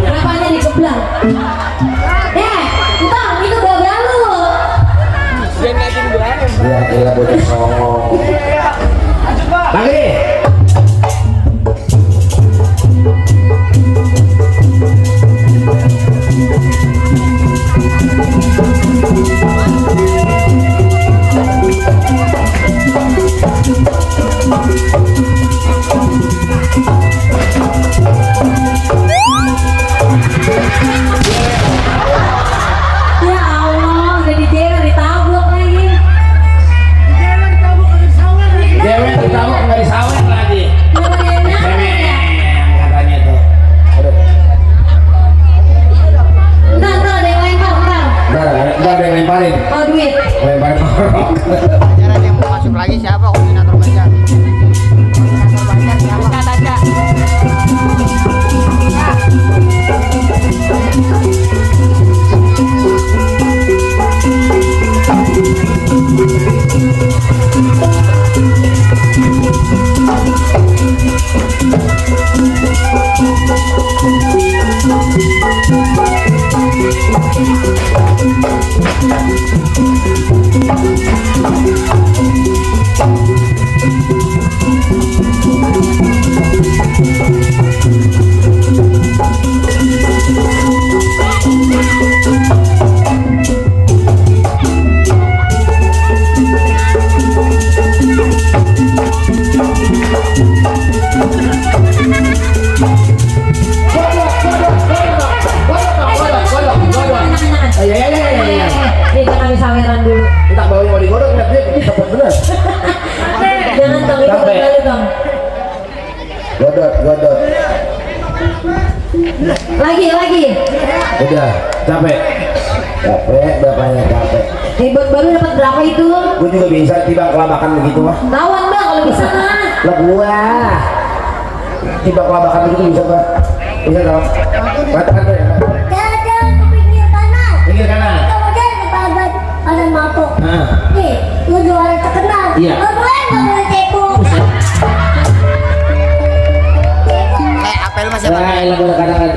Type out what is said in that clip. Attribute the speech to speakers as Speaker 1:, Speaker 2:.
Speaker 1: Kenapanya dikebelah? Entar itu gagal lu.
Speaker 2: Dia ngajin berani.
Speaker 3: Ya gila bocah songong. Lagi.
Speaker 1: Ya Allah, udah dijewer ditabrak lagi.
Speaker 3: Cewek tertabuk nggak disawet lagi. Cewek katanya tuh. Aduh.
Speaker 1: Entar ada yang lempar, entar.
Speaker 3: Nggak ada yang lemparin.
Speaker 1: Oh duit.
Speaker 3: Lemparin orang.
Speaker 2: Cara dia mau masuk lagi siapa? Koordinator baca. Koordinator baca siapa? Baca.
Speaker 1: Jangan disaweran dulu.
Speaker 3: Kita bawa yang mau digodok lihat dia ini dapat bener.
Speaker 1: Jangan Bang, itu kembali Bang.
Speaker 3: Godot.
Speaker 1: Lagi.
Speaker 3: Udah, capek. Bapaknya capek.
Speaker 1: Baru dapat berapa itu?
Speaker 3: Gue juga bisa tiba kelabakan begitu mah.
Speaker 1: Lawan Bang kalau bisa mah.
Speaker 3: Lah gua. Tiba kelabakan begitu bisa Pak. Bisa dong. Katakan tuh ya.
Speaker 4: Jalan-jalan ke pinggir kanan.
Speaker 3: Pinggir kanan.
Speaker 4: Kemudian ke pagar ada mapok.
Speaker 3: Nah.
Speaker 4: Nih, lu juara terkenal.
Speaker 3: Iya.
Speaker 4: Nggak boleh cepu.
Speaker 2: Apel mas siapa?
Speaker 3: Lah, elah gua kadang-kadang